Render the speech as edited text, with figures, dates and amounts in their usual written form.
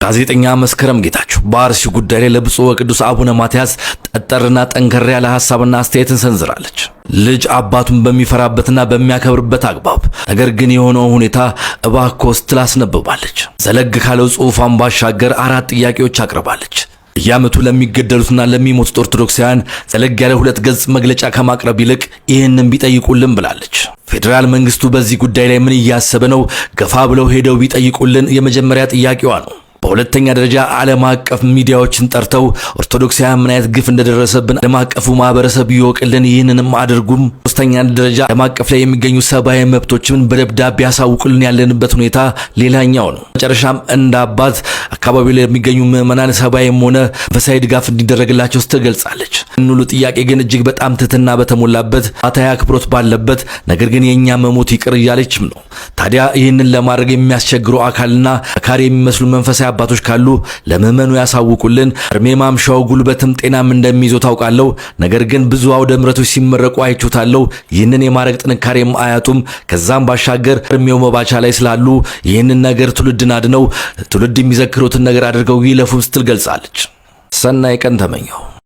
ጋዜጠኛ መስከረም ጌታቸው በአርሲ ጉዳይ ላይ ለብፁዕ ወቅዱስ አቡነ ማትያስ ጠጠርና ጠንከር ያለ ሐሳብና አስተያየትን ሰንዝራለች። ልጅ አባቱን በሚፈራበትና በሚያከብርበት አግባብ ነገር ግን የሆነው ሁኔታ እባክዎ ስትል አስነብባለች። ዘለግ ካለው ጽሑፏን ባሻገር አራት ጥያቄዎች አቅርባለች። በየዓመቱ ለሚገደሉትና ለሚሞቱት ኦርቶዶክሳውያን ዘለግ ያለ 2 ገጽ መግለጫ ከማቅረብ ይልቅ ይህንን ቢጠይቁልን ብላለች። ፌዴራል መንግስቱ በዚህ ጉዳይ ላይ ምን እያሰበ ነው? ገፋ ብለው ሄደው ቢጠይቁልን የመጀመሪያ ጥያቄዋ ነው። በሁለተኛ ደረጃ ዓለም አቀፍ ሚዲያዎችን ጠርተው ኦርቶዶክሳውያን ምን አይነት ግፍ እንደደረሰብን ዓለም አቀፉ ማህበረሰብ ይወቅልን፣ ይህንንም አድርጉም። ሶስተኛ ደረጃ ዓለም አቀፍ ላይ የሚገኙ ሰብአዊ መብቶችን በደብዳቤ ያሳውቁልን ያለንበት ሁኔታ ሌላኛው ነው። መጨረሻም እንደ አባት አካባቢው ላይ የሚገኙ ምዕመናን ሰብአዊም ሆነ መንፈሳዊ ድጋፍ እንዲደረግላቸው ስትገልጻለች። ሁሉ ጥያቄ ግን እጅግ በጣም ትህትና በተሞላበት አታያ አክብሮት ባለበት ነገር ግን የኛ መሞት ይቅር እያለችም ነው። ታዲያ ይህንን ለማድረግ የሚያስቸግሩ አካልና አካሪ የሚመስሉ መንፈሳዊ አባቶች ካሉ ለምዕመኑ ያሳውቁልን። እድሜ ማምሻው ጉልበትም ጤናም እንደሚይዘው ታውቃለሁ። ነገር ግን ብዙ አውደ ምሕረቶች ሲመረቁ አይቼታለሁ። ይህንን የማድረግ ጥንካሬም አያጡም። ከዛም ባሻገር እድሜው መባቻ ላይ ስላሉ ይህንን ነገር ትውልድን አድነው ትውልድ የሚዘክሩትን ነገር አድርገው ይለፉም ስትል ገልጻለች። ሰናይ ቀን ተመኘው።